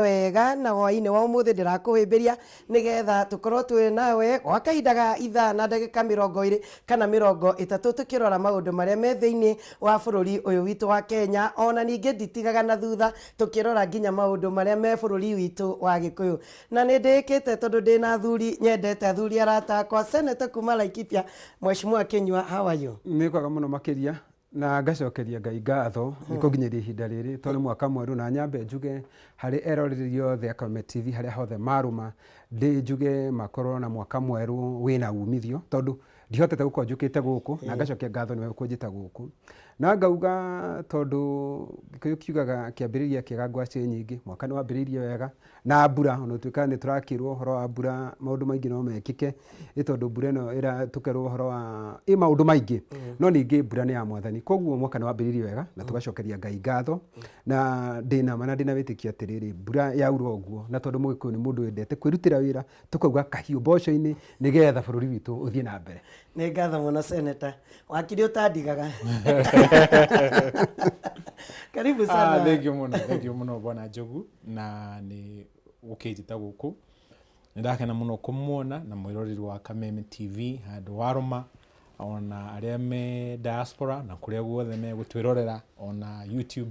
Wega na hwainĩ wa ũmũthĩ ndĩrakũhĩmbĩria nĩgetha tũkorwo twĩ nawe gwa kahinda ga ithaa na ndagĩka 20 kana 30 tũkĩrora maũndũ marĩa me thĩinĩ wa bũrũri ũyũ witũ wa Kenya, ona ningĩ nditigaga na thutha tũkĩrora nginya maũndũ marĩa me bũrũri witũ wa Gĩkũyũ. Na nĩ ndĩĩkĩte tondũ ndĩna athuri nyendete, athuri arata akwa, Senator kuma Laikipia, Mheshimiwa Kinyua, how are you? Nĩ kwega mũno makĩria. Na ngacokeria Ngai ngatho nĩ kũnginyĩria ihinda rĩrĩ tondũ nĩ mwaka mwerũ na nyambe njuge harĩ eroreri othe a Kameme TV harĩa hothe marũma ndĩ njuge makorwo na mwaka mwerũ wĩna umithio tondũ ndihotete gũkorwo njũkĩte gũkũ na ngacokia ngatho nĩwe kũnjĩta gũkũ. Na ngauga tondũ Gĩkũyũ kiugaga kĩambĩrĩria kĩega ngwacĩ nyingĩ, mwaka nĩ wambĩrĩirie wega na mbura ona gũtuĩka nĩ tũrakĩrwo ũhoro wa mbura maũndũ maingĩ no mekĩke ĩ tondũ mbura ĩno ĩra tũkerwo ũhoro wa ĩ maũndũ maingĩ no ningĩ mbura nĩ ya mwathani koguo mwaka nĩ wambĩrĩirie wega na tũgacokeria Ngai ngatho na ndĩna ma na ndĩna wĩtĩkio atĩrĩrĩ mbura yaura ũguo na tondũ mũgĩkũyũ nĩ mũndũ wendete kwĩrutĩra wĩra tũkauga kahiũ mboco-inĩ nĩgetha bũrũri witũ ũthiĩ na mbere. Nĩ ngatho mũno Senator. Wakiri ũtandigaga. Karibu sana. Ah, thank you mũno, thank you mũno bwana Njogu na nĩ gũkĩnjĩta gũkũ. Nĩ ndakena mũno kũmuona na mwĩroreri wa Kameme TV handũ warũma ona arĩa me diaspora na kũrĩa guothe megũtwĩrorera ona YouTube.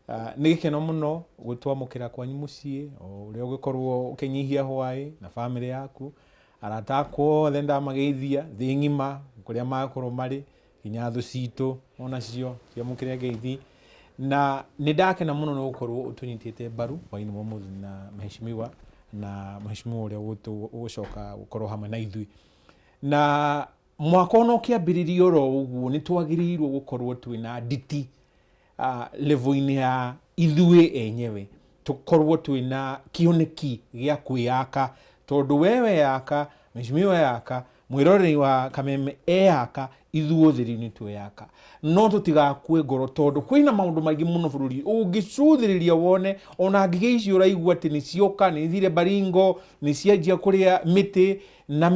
Ah, nĩ gĩkeno mũno gũtwamũkĩra kwanyu mũciĩ o ũrĩa ũgĩkorwo ũkĩnyihia hwaĩ na bamĩrĩ yaku arata akwa othe ndamageithia thĩ ng'ima kũrĩa makorwo marĩ nginya thũ citũ onacio ciamũkĩre ngeithi na nĩ ndakena mũno nĩ gũkorwo ũtũnyitĩte mbaru hwainĩ wa ũmũthĩ na mheshimiwa na mheshimiwa ũrĩa ũgũcoka gũkorwo hamwe na ithuĩ na mwaka ona ũkĩambĩrĩria oro ũguo nĩ twagĩrĩirwo gũkorwo twĩna nditi level-inĩ ya ithuĩ enyewe tũkorwo twĩna kĩoneki gĩa kwĩyaka tondũ we weyaka mheshimiwa eyaka mwĩroreri wa Kameme eyaka ithuothe rĩu nĩ tweyaka no tũtigakue ngoro tondũ kwĩna maũndũ maingĩ mũno bũrũri ũngĩcũthĩrĩria wone ona ngigĩ icio ũraigua atĩ nĩ cioka nĩ ithire Baringo nĩ cianjia kũrĩa mĩtĩ na,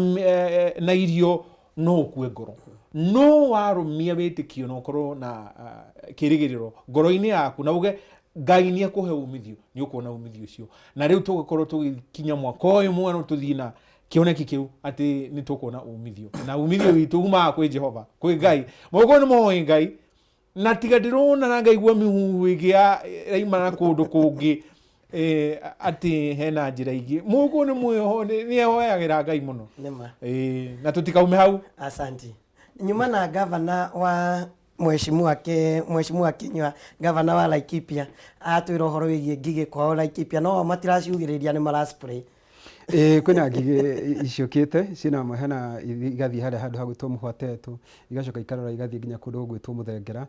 na irio no ũkue ngoro no warũmia wĩtĩkio na ũkorwo na kĩrĩgĩrĩro ngoro-inĩ yaku na uge Ngai nĩ ekũhe umithio nĩ ũkuona umithio ũcio na rĩu tũgĩkorwo tũgĩkinya mwaka ũyũ mwerũ tũthiĩ na kĩoneki kĩu atĩ nĩ tũkuona umithio na umithio witũ umaga kwĩ Jehova kwĩ Ngai mũgũkorwo nĩ moĩ Ngai na tiga ndĩrona na ngaigua mĩhuhu ĩngĩ ĩraima na kũndũ kũngĩ eh, atĩ hena njĩra ingĩ mũgũkũ nĩ nĩ ehoyagĩra Ngai mũno. Nĩma. Eh, na tũtikaume hau. Asanti. Nyuma na gavana wa Mheshimiwa ke Mheshimiwa Kinyua gavana wa Laikipia atwĩra ũhoro wĩgiĩ ngigĩ kwao Laikipia no matiraciugĩrĩria nĩ mara spray. Ĩĩ kwĩna ngigĩ ciũkĩte ciĩna hena igathiĩ harĩa handũ hagwĩtwo Mũhwatetũ, igacoka ikarora igathiĩ nginya kũndũ gũgwĩtwo Mũthengera.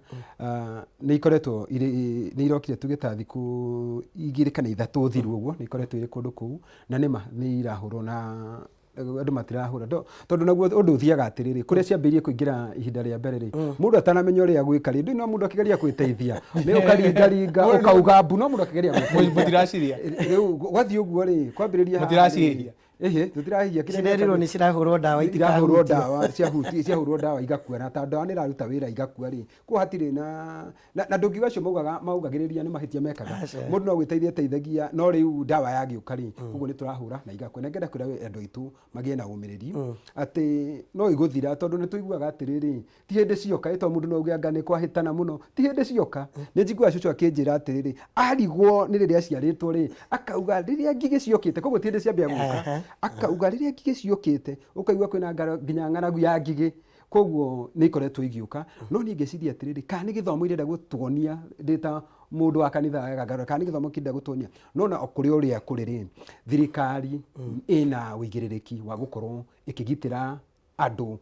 Nĩ ikoretwo irĩ nĩ irokire tuge ta thikũ 2 kana 3 thiru ũguo, nĩ ikoretwo irĩ kũndũ kũu, na nĩma nĩ irahũrwo na andũ matirahũra. Tondũ naguo ũndũ ũthiaga atĩrĩrĩ, kũrĩa ciambĩrĩirie kũingĩra ihinda rĩa mbere rĩ, mũndũ atanamenya ũrĩa agwĩka rĩ, ndũĩ no mũndũ akĩgeria gwĩteithia, nĩ ũkaringaringa, ũkauga mbu, no mũndũ akĩgeria gwĩteithia. Mũtiracirĩa. Rĩu gwathiĩ ũguo rĩ, kwambĩrĩria haha rĩ, Mũtiracihĩhia. Ĩhĩ, tũtirahihia. Kĩrĩa Cirerirwo nĩ cirahũrwo ndawa irahũrwo itikahutio. Ndawa ciahuti ciahũrwo ndawa igakua, na ta ndawa nĩ ĩraruta wĩra igakua rĩ, koguo hatirĩ na na ndũngiuga acio maugaga maugagĩrĩria nĩ mahĩtia mekaga. Aca. Mũndũ no gwĩteithia ateithagia, no rĩu ndawa yagĩũka rĩ, koguo nĩ tũrahũra na igakua. Na ngenda kwĩra andũ aitũ magĩe na ũmĩrĩri atĩ no igũthira, tondũ nĩ tũiguaga atĩrĩrĩ, ti hĩndĩ cioka, ĩ tondũ mũndũ no auge anga nĩ kwahĩtana mũno, ti hĩndĩ cioka. Nĩ njiguaga cũcũ akĩnjĩra atĩrĩrĩ, arigwo nĩ rĩrĩa aciarĩtwo rĩ, akauga rĩrĩa ngigĩ ciokĩte, koguo ti hĩndĩ ciambia gũka, akauga rĩrĩa ngigĩ ciokĩte, ũkaigua kwĩna nginya ng'aragu ya ngigĩ. Koguo nĩ ikoretwo igĩũka, no niĩ ngeciria atĩrĩrĩ, kana nĩ gĩthomo irenda gũtuonia ndĩ ta mũndũ wa kanitha wa Gangaro, kana nĩ gĩthomo kĩrenda gũtuonia. No na kũrĩ ũrĩa kũrĩ rĩ, thirikari ĩna ũigĩrĩrĩki wa gũkorwo ĩkĩgitĩra andũ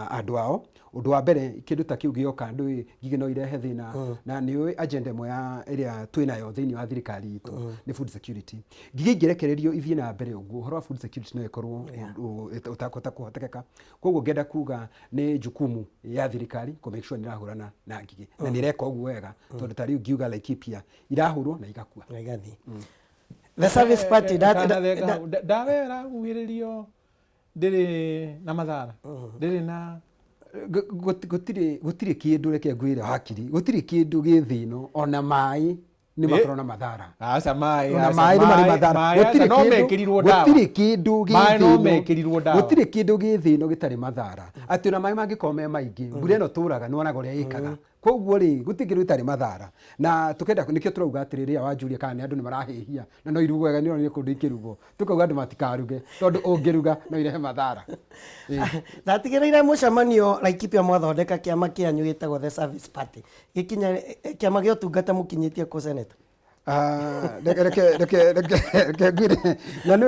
andũ ao. Ũndũ wa mbere kĩndũ ta kĩu gĩoka ndũĩ ngigĩ no irehe thĩna, na nĩ ũĩ agenda ĩmwe ya ĩrĩa twĩnayo thĩinĩ wa thirikari itũ nĩ food security. Ngigĩ ingĩrekererio ithiĩ na mbere ũguo, ũhoro wa food security no ĩkorwo ũtakũhota kũhotekeka. Koguo ngenda kuga nĩ jukumu ya thirikari kũ make sure nĩ ĩrahũrana na ngigĩ, na nĩ ĩreka ũguo wega, tondũ ta rĩu ngiuga Laikipia irahũrwo na igakua. Na igathiĩ. The Service Party Ndawa ĩyo ĩrahuhĩrĩrio ndĩrĩ na mathara, ndĩrĩ na Gũtirĩ kĩndũ, reke ngwĩre hakiri, gũtirĩ kĩndũ gĩ thĩ ĩno ona maĩ. Nĩ makorwo na mathara. Aca maĩ. Ona Aca, maĩ nĩ marĩ mathara. Maĩ aca, Gũtirĩ no mekĩrirwo ndawa. Gũtirĩ kĩndũ gĩ Maĩ no thĩ ĩno- mekĩrirwo ndawa. Gũtirĩ kĩndũ gĩ thĩ ĩno gĩtarĩ mathara. Atĩ ona maĩ mangĩkorwo me maingĩ, mbura ĩno tũraga nĩ wonaga ũrĩa ĩkaga. Koguo rĩ, gũtirĩ kĩndũ gĩtarĩ mathara. Na tũkenda nĩkĩo tũrauga atĩrĩrĩ, awa Julia, kana nĩ andũ nĩ marahĩhia na no irugwo wega, nĩ ũronire kũndũ ikĩrugwo. Tũkauga andũ matikaruge tondũ ũngĩruga no irehe mathara. Ndatigĩrĩire mũcemanio Laikipia mwathondeka kĩama kĩanyu gĩtagwo The Service Party. Gĩkinya kĩama gĩa ũtungata mũkinyĩtie kũ, Senator? Ah, reke reke reke reke reke ngwĩre, na nĩ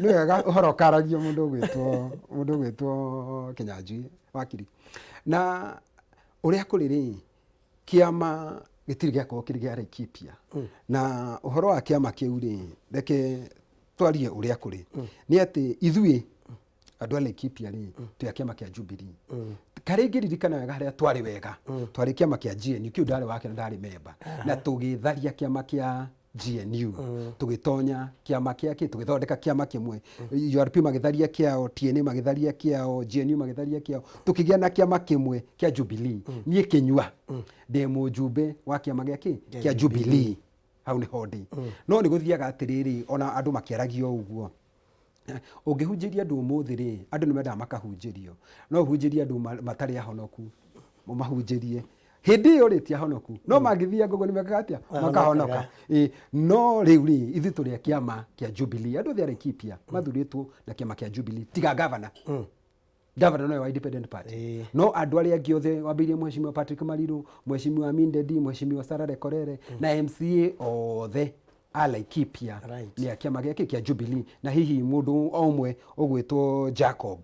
wega ũhoro ũkaragio mũndũ ũgwĩtwo Kĩnyanjui wakiri. Na ũrĩa kũrĩ rĩ, kĩama gĩtirĩ gĩakorwo kĩrĩ gĩa Laikipia. Na ũhoro wa kĩama kĩu rĩ, reke twarie ũrĩa kũrĩ, nĩ atĩ ithuĩ andũ a Laikipia rĩ, twĩ a kĩama kĩa Jubilee. Karĩa ingĩririkana wega harĩa twarĩ wega, twarĩ kĩama kĩa GNU. Kĩu ndarĩ wake na ndarĩ memba, na tũgĩtharia kĩama kĩa GNU, tũgĩtonya kĩama kĩa kĩ, tũgĩthondeka kĩama kĩmwe. URP magĩtharia kĩao, TNA magĩtharia kĩao, GNU magĩtharia kĩao, tũkĩgĩa na kĩama kĩmwe kĩa Jubilee. Niĩ Kĩnyua ndĩ mũjumbe wa kĩama gĩa kĩ kĩa Jubilee, hau nĩho ndĩ. No nĩ gũthiaga atĩrĩrĩ, ona andũ makĩaragia o ũguo, ũngĩhunjĩria andũ ũmũthĩ rĩ, andũ nĩ mendaga makahunjĩrio. No ũhunjĩrie andũ matarĩ ahonoku, ũmahunjĩrie hĩndĩ ĩyo rĩ, ti ahonoku, no mangĩthianga ũguo nĩ mekaga atĩa? Makahonoka. Ĩ, no rĩu rĩ, ithuĩ tũrĩ a kĩama kĩa Jubilee. Andũ othe a Laikipia mathurĩtwo na kĩama kĩa Jubilee, tiga gavana. Gavana nowe wa Independent Party. No andũ arĩa angĩ othe, wambĩrĩrie Mheshimiwa Patrick Mariru, Mheshimiwa Amin Dedi, Mheshimiwa Sarah Lekorere na MCA othe a Laikipia nĩ a kĩama gĩakĩ kĩa Jubilee. Na hihi mũndũ o ũmwe ũgwĩtwo Jacob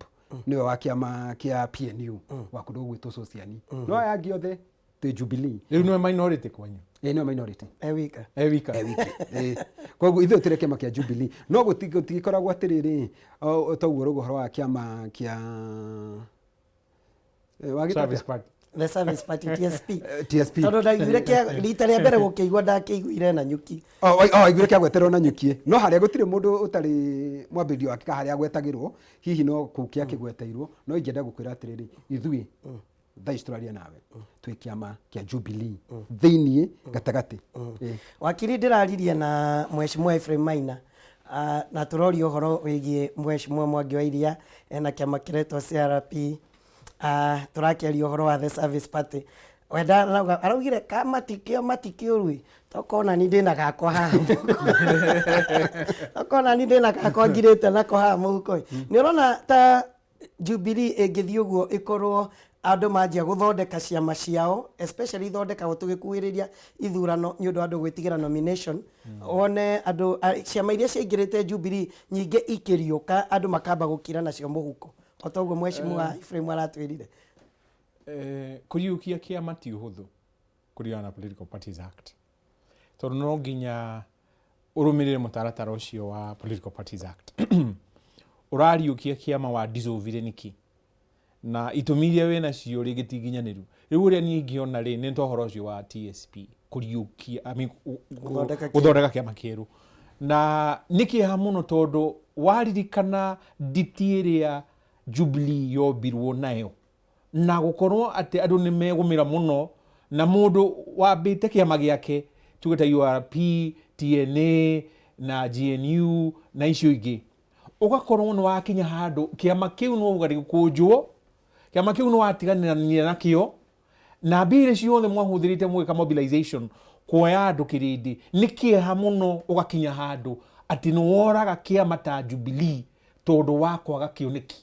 nĩwe wa kĩama kĩa PNU, wa kũndũ gũgwĩtwo Sosiani, no aya angĩ othe twĩ Jubilee. Rĩu nĩwe minority kwanyu? Ĩ, nĩwe minority. E wika. E wika. E wiki. Ĩ. Koguo ithuĩ tũrĩ kĩama kĩa Jubilee, no gũtigĩkoragwo atĩrĩrĩ, toguo rũgo ũhoro wa kĩama kĩa wagĩta Service atĩa? Party. The Service Party, TSP. TSP. Tondũ ndaiguire rita rĩa mbere gũkĩigua, ndakĩiguire na nyuki. O aiguire kĩagweterwo na nyuki, no harĩa gũtirĩ mũndũ ũtarĩ mwambĩrĩrio wake ka harĩa agwetagĩrwo, hihi no kũu kĩakĩgweteirwo. No ingĩenda gũkwĩra atĩrĩrĩ, ithuĩ thaa ici tũraria nawe twĩ kĩama kĩa Jubilee thĩiniĩ gatagatĩ. Ĩ. Wakiri, ndĩraririe na Mheshimiwa Ephraim Maina, na tũroria ũhoro wĩgiĩ Mheshimiwa Mwangi wa Iria ena kĩama kĩretwo CRP. Tũrakĩaria ũhoro wa The Service Party. Wenda arauga, araugire kama tikĩo matikĩũru tokona ni ndĩna gakwa haha mũhuko, tokona ni ndĩna gakwa ngirĩte nako haha mũhuko. Nĩ ũrona ta Jubilee ĩngĩthiĩ ũguo, ĩkorwo andũ manjia gũthondeka ciama ciao, especially ithondekagwo tũgĩkuhĩrĩria ithurano nĩ ũndũ wa andũ gwĩtigĩra nomination, wone andũ ciama iria ciaingĩrĩte Jubilee nyingĩ ikĩriũka, andũ makamba gũkira nacio mũhuko, o ta ũguo Mheshimiwa Ephraim aratwĩrire? Kũriũkia kĩama ti ũhũthũ kũringana na Political Parties Act, tondũ no nginya ũrũmĩrĩre mũtaratara ũcio wa Political Parties Act. Ũrariũkia kĩama wa dissolvire nĩkĩ, na itũmi iria wĩ nacio rĩngĩ ti nginyanĩru. Rĩu ũrĩa niĩ ingĩona rĩ, nĩ ta ũhoro ũcio wa TSP kũriũkia, I mean, Gũthondeka kĩama. Gũthondeka kĩama kĩerũ, na nĩ kĩeha mũno tondũ waririkana nditi ĩrĩa Jubilee yombirwo nayo, na gũkorwo atĩ andũ nĩ megũmĩra mũno na mũndũ wambĩte kĩama gĩake, tuge ta URP, TNA na GNU na icio ingĩ, ũgakorwo nĩ wakinya handũ kĩama kĩu no uga gĩkũnjwo, kĩama kĩu nĩ watiganania nakĩo na mbia iria ciothe mwahũthĩrĩte mũgĩka mobilization kuoya andũ kĩrĩndĩ. Nĩ kĩeha mũno ũgakinya handũ atĩ nĩ woraga kĩama ta Jubilee tondũ wa kwaga kĩoneki.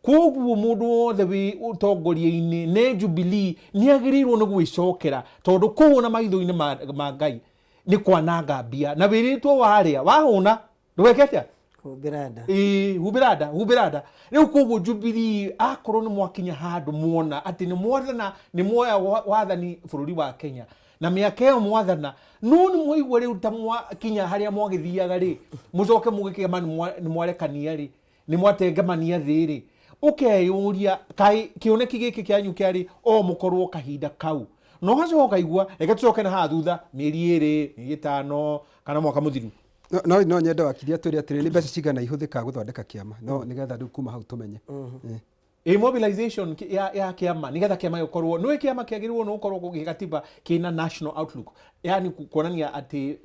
Koguo mũndũ wothe wĩ ũtongoria-inĩ nĩ Jubilee nĩ agĩrĩirwo nĩ gwĩcokera, tondũ kũu ona maitho-inĩ ma Ngai nĩ kwananga mbia, na wĩrĩtwo warĩa wahũna ndũgeke atĩa? Humbĩra nda. Ĩĩ, humbĩra nda, humbĩra nda. Rĩu koguo Jubilee, akorwo nĩ mwakinya handũ muona atĩ nĩ mwathana, nĩ mwoya wathani bũrũri wa Kenya na mĩaka ĩyo mwathana, no nĩ mwaigua rĩu ta mwakinya harĩa mwagĩthiaga rĩ, mũcoke mũgĩkĩgema nĩ mwarekania rĩ, nĩ mwatengemania thĩ rĩ, ũkeyũria kaĩ kĩoneki gĩkĩ kĩanyu kĩarĩ o mũkorwo kahinda kau. No ũgacoka ũkaigua reke tũcoke na haha thutha mĩeri 2, mĩeri 5 kana mwaka mũthiru. No nyende wakiria twĩre atĩrĩ, nĩ mbeca cigana ihũthĩkaga gũthondeka kĩama, no nĩgetha rĩu kuma hau tũmenye. Ĩ mobilization ya kĩama nĩgetha kĩama gĩkorwo nĩ kĩama kĩagĩrĩirwo nĩ gũkorwo gĩgatiba kĩna national outlook, yani kuonania atĩ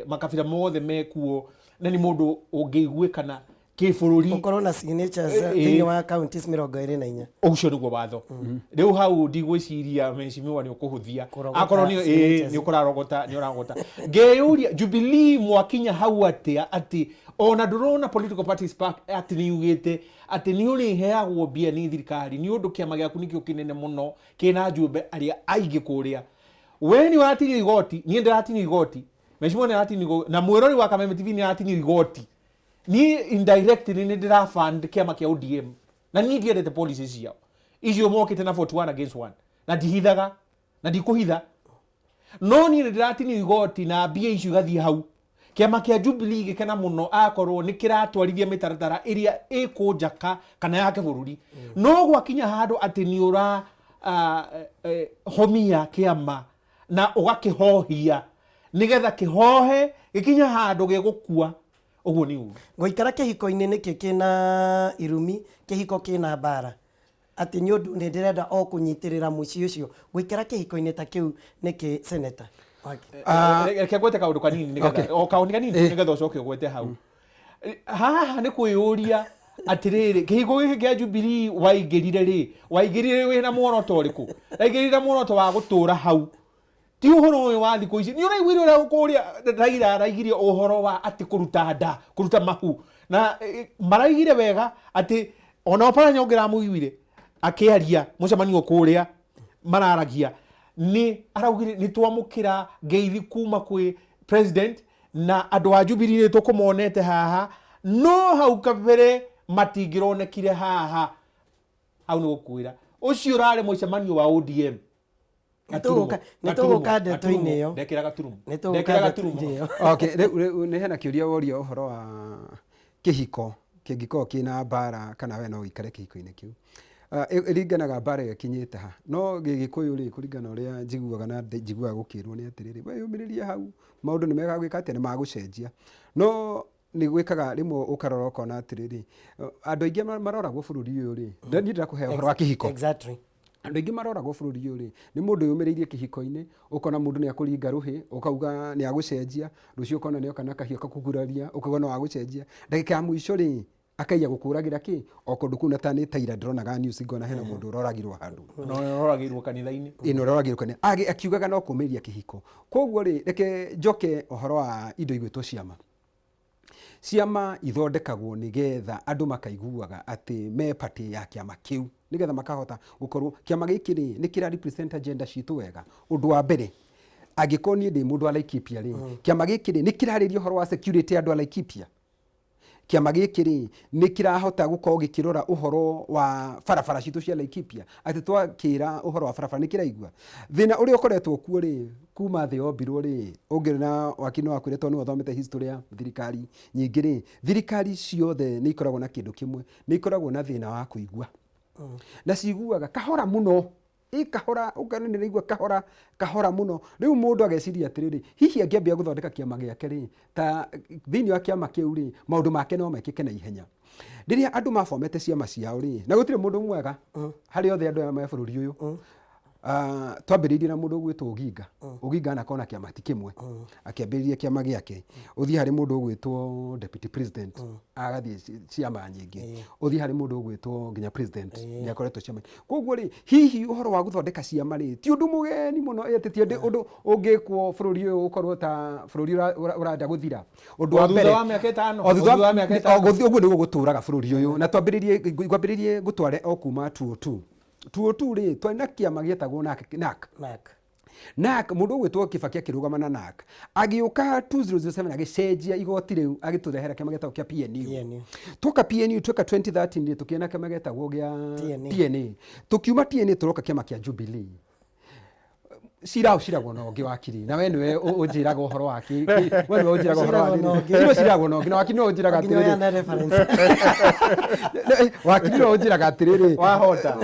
makabira mothe mekuo na nĩ mũndũ ũngĩiguĩkana kĩbũrũri. Ũkorwo na signatures thĩinĩ wa counties 24. Ũcio nĩguo watho. Rĩu hau ndigwĩciria mheshimiwa nĩ ũkũhũthia. Kũrogota Akorwo nĩ signatures. Nĩ ũkũrarogota, nĩ ũrarogota. Ngeyũria Jubilee mwakinya hau atĩa atĩ ona ndũrona Political Parties Act nĩ yugĩte atĩ nĩ ũrĩheagwo mbia nĩ thirikari nĩ ũndũ kĩama gĩaku nĩkĩo kĩnene mũno kĩna ajumbe arĩa aingĩ kũrĩa. We nĩ ũratinio igoti, niĩ ndĩratinio igoti, mheshimiwa nĩ aratinio igoti, na mwĩrori wa Kameme TV nĩ aratinio igoti. Niĩ indirectly nĩ ndĩra fund kĩama kĩa ODM na niĩ ndiendete policy ciao icio mokĩte na 41 against 1, na ndihithaga na ndikũhitha, no niĩ nĩ ndĩratinio igoti na mbia icio igathiĩ hau. Kĩama kĩa Jubilee gĩkena mũno akorwo nĩ kĩratwarithia mĩtaratara ĩrĩa ĩkũnjaka kana yake bũrũri, no gwakinya handũ atĩ nĩ ũra homia kĩama na ũgakĩhohia nĩgetha kĩhohe gĩkinye handũ gĩgũkua, ũguo nĩ ũru. Gũikara kĩhiko-inĩ nĩkĩ kĩna irumi, kĩhiko kĩna mbara, atĩ nĩ ũndũ nĩ ndĩrenda o kũnyitĩrĩra mũciĩ ũcio, gũikara kĩhiko-inĩ ta kĩu nĩkĩ, Senator? Reke ngwete kaũndũ kanini nĩgetha o kaũndũ kanini nĩgetha ũcoke ũgwete hau. Haha nĩ kwĩyũria atĩrĩrĩ, kĩhiko gĩkĩ kĩa Jubilee waingĩrire rĩ, waingĩrire wĩna muoroto ũrĩkũ? Waingĩrire na muoroto wa gũtũra hau? Ti ũhoro ũyũ wa thikũ ici nĩ ũraiguire ũrĩa kũrĩa Raila araigirie ũhoro wa atĩ kũruta nda, kũruta mahu, na maraigire wega atĩ ona Oparanya ũngĩramũiguire akĩaria mũcemanio kũrĩa mararagia, nĩ araugire nĩ twamũkĩra ngeithi kuma kwĩ president na andũ a Jubilee nĩ tũkũmonete haha, no hau kabere matingĩronekire haha. Hau nĩ gũkwĩra ũcio ũrarĩ mũcemanio wa ODM. Nĩ tũgũka ndeto-inĩ ĩyo. Ndekĩra gaturumo. Nĩ tũgũka Ndekĩra gaturumo. ndeto-inĩ ĩyo. Okay, rĩu nĩ hena kĩũria woria ũhoro wa kĩhiko kĩngĩkorwo kĩna mbara kana we no ũikare kĩhiko-inĩ kĩu. Ĩringanaga mbara ĩyo ĩkinyĩte ha, no gĩgĩkũyũ rĩ, kũringana na ũrĩa njiguaga na njiguaga gũkĩrwo nĩ atĩrĩrĩ, we yũmĩrĩrie hau, maũndũ nĩ megagwĩka atĩa, nĩ magũcenjia. No nĩ gwĩkaga rĩmwe ũkarora ũkona atĩrĩrĩ, andũ aingĩ maroragwo bũrũri ũyũ rĩ, niĩ ndĩrakũhe ũhoro wa kĩhiko. Andũ aingĩ maroragwo bũrũri ũyũ rĩ, nĩ mũndũ yũmĩrĩirie kĩhiko-inĩ, ũkona mũndũ nĩ akũringa rũhĩ, ũkauga nĩ agũcenjia, rũciũ ũkona nĩ oka na kahiũ akakũguraria, ũkauga no agũcenjia. Ndagĩka ya mũico rĩ, akaiya gũkũragĩra kĩ o kũndũ kũu, na ta nĩ ta ira ndĩronaga news ngona hena mũndũ ũroragirwo handũ. No ũroragĩrwo kanitha-inĩ. Ĩno ũroragirwo kanitha akiugaga no kũmĩria kĩhiko. Koguo rĩ, reke njoke ũhoro wa indo igwĩtwo ciama. Ciama ithondekagwo nĩgetha andũ makaiguaga atĩ me party ya kĩama kĩu, nĩgetha makahota gũkorwo kĩama gĩkĩ rĩ nĩ kĩra represent agenda citũ wega. Ũndũ wa mbere, angĩkorwo niĩ ndĩ mũndũ wa Laikipia rĩ, kĩama gĩkĩ rĩ nĩ kĩrarĩria ũhoro wa security ya andũ a Laikipia? Kĩama gĩkĩ rĩ nĩ kĩrahota gũkorwo gĩkĩrora ũhoro wa barabara citũ cia Laikipia, atĩ twakĩra ũhoro wa barabara nĩ kĩraigua? Thĩna ũrĩa ũkoretwo kuo rĩ, kuma thĩ yombirwo rĩ, ũngĩona wakiri no akwĩre tondũ nĩwe ũthomete history ya thirikari nyingĩ rĩ, thirikari ciothe nĩ ikoragwo na kĩndũ kĩmwe, nĩ ikoragwo na thĩna wa kũigua, na ciguaga kahora mũno, ĩ kahora, ũkona nĩ iraigua kahora kahora mũno. Rĩu mũndũ ageciria atĩrĩrĩ, hihi angĩambia gũthondeka kĩama gĩake rĩ, ta thĩinĩ wa kĩama kĩu rĩ, maũndũ make no mekĩke na ihenya. Rĩrĩa andũ mabomete ciama ciao rĩ, na gũtirĩ mũndũ mwega harĩ othe andũ aya me bũrũri ũyũ. Twambĩrĩirie na mũndũ ũgwĩtwo Oginga. Oginga anakorwo na kĩama ti kĩmwe, akĩambĩrĩria kĩama gĩake. Ũthiĩ harĩ mũndũ ũgwĩtwo deputy president, agathiĩ ciama nyingĩ. Ũthiĩ harĩ mũndũ ũgwĩtwo nginya president, nĩ akoretwo ciama. Koguo rĩ, hihi ũhoro wa gũthondeka ciama rĩ, ti ũndũ mũgeni mũno, atĩ ti ũndũ ũngĩkwo bũrũri ũyũ ũkorwo ta bũrũri ũrenda gũthira. Ũndũ wa O thutha mbere wa mĩaka 5. O O thutha wa mĩaka 5. Ũguo nĩguo gũtũraga bũrũri ũyũ, na twambĩrĩrie, ngwambĩrĩrie ngũtware o kuma 202. 202 rĩ, twarĩ na kĩama gĩetagwo NAC. NAC. NAC. NAC, mũndũ ũgwĩtwo Kibaki akĩrũgama na NAC, agĩũka 2007 agĩcenjia igoti rĩu, agĩtũrehera kĩama gĩetagwo kĩa PNU. PNU. Twoka PNU, tweka 2013 rĩ, tũkĩona kĩama gĩetagwo gĩa TNA. TNA. Tũkiuma TNA tũroka kĩama kĩa Jubilee. Cira ũciragwo na ũngĩ, wakiri, na we nĩwe ũnjĩraga ũhoro wa we nĩwe ũnjĩraga ũhoro wa Ũciragwo na rĩrĩ. ũngĩ. Cira ũciragwo na ũngĩ, na wakiri nĩwe ũnjĩraga Nginya atĩrĩrĩ. ũheane reference. Wakiri nĩwe ũnjĩraga atĩrĩrĩ. Wahota.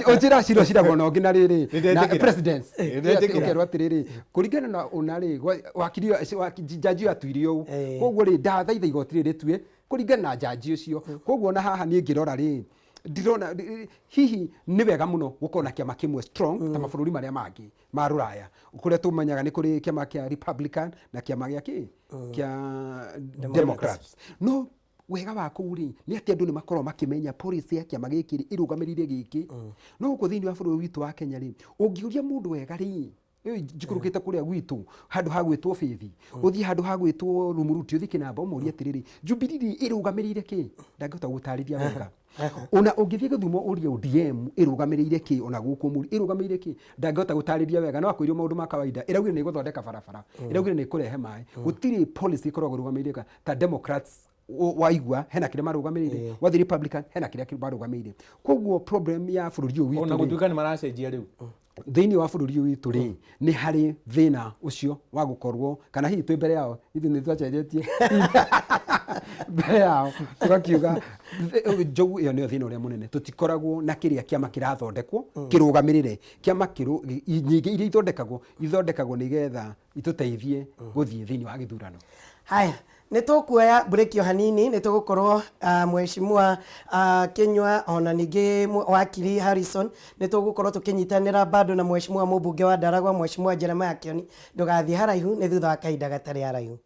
Ũnjĩra cira ũciragwo na ũngĩ na rĩrĩ na Nĩndetĩkĩra. presidents. Nĩndetĩkĩra. Ũkerwo atĩrĩrĩ, kũringana na ũna rĩ, wakiri njanji ũyũ atuire ũũ. Koguo rĩ, ndathaitha igoti rĩrĩ rĩtue kũringana na njanji ũcio. Koguo ona haha niĩ ngĩrora rĩ, Ndirona hihi nĩ wega mũno gũkorwo na kĩama kĩmwe strong ta mabũrũri marĩa mangĩ ma rũraya, kũrĩa tũmenyaga nĩ kũrĩ kĩama kĩa Republican na kĩama gĩa kĩ kĩa Democrats. No wega wa kũu rĩ, nĩ atĩ andũ nĩ makoragwo makĩmenya policy ya kĩama gĩkĩ rĩ, ĩrũgamĩrĩire gĩkĩ. No gũkũ thĩinĩ wa bũrũri witũ wa Kenya rĩ, ũngĩũria mũndũ wega rĩ, rĩu njikũrũkĩte kũrĩa gwitũ handũ ha gwĩtwo Faith, ũthiĩ handũ ha gwĩtwo Rumuruti, ũthiĩ Kĩnamba, ũmũrie atĩrĩrĩ, Jubilee rĩ ĩrũgamĩrĩire kĩ, ndangĩhota gũtarĩria wega. Ona ũngĩthiĩ Gĩthumo ũrie ODM ĩrũgamĩrĩire kĩ, ona gũkũ Mũri ĩrũgamĩrĩire kĩ, ndangĩhota gũtarĩria wega. No akwĩrie maũndũ ma kawaida, ĩraugire nĩ ĩgũthondeka barabara, ĩraugire nĩ ĩkũrehe maĩ. Gũtirĩ policy ĩkoragwo ĩrũgamĩrĩire ta Democrats. Waigua hena kĩrĩa marũgamĩrĩire, wathiĩ Republican hena kĩrĩa marũgamĩrĩire. Koguo problem ya bũrũri ũyũ witũ Ona rĩ, gũtuĩka nĩ maracenjia rĩu. Thĩinĩ wa bũrũri ũyũ witũ rĩ, nĩ harĩ thĩna ũcio wa gũkorwo kana hihi twĩ mbere yao, ithuĩ nĩ twacenjetie mbere yao tũgakiuga njogu ĩyo nĩyo thĩna ũrĩa mũnene. Tũtikoragwo na kĩrĩa kĩama kĩrathondekwo kĩrũgamĩrĩre kĩama nyingĩ iria ithondekagwo, ithondekagwo nĩgetha itũteithie gũthiĩ thĩinĩ wa gĩthurano. Haya, nĩ tũkuoya break o hanini. Nĩ tũgũkorwo mheshimiwa Kinyua, ona ningĩ wakiri Harrison, nĩ tũgũkorwo tũkĩnyitanĩra bado na mheshimiwa mũmbunge wa Ndaragwa, mheshimiwa Jeremiah Kioni. Ndũgathiĩ haraihu, nĩ thutha wa kahinda gatarĩ haraihu.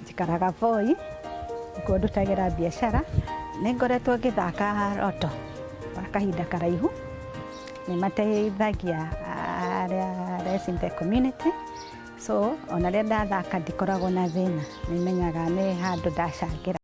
Njikaraga Voi, nĩkuo ndutagĩra biacara. Nĩ ngoretwo ngĩthaka roto gwa kahinda karaihu. Nĩ mateithagia arĩa less in the community. So ona rĩrĩa ndathaka ndikoragwo na thĩna, nĩ menyaga nĩ handũ ndacangĩra.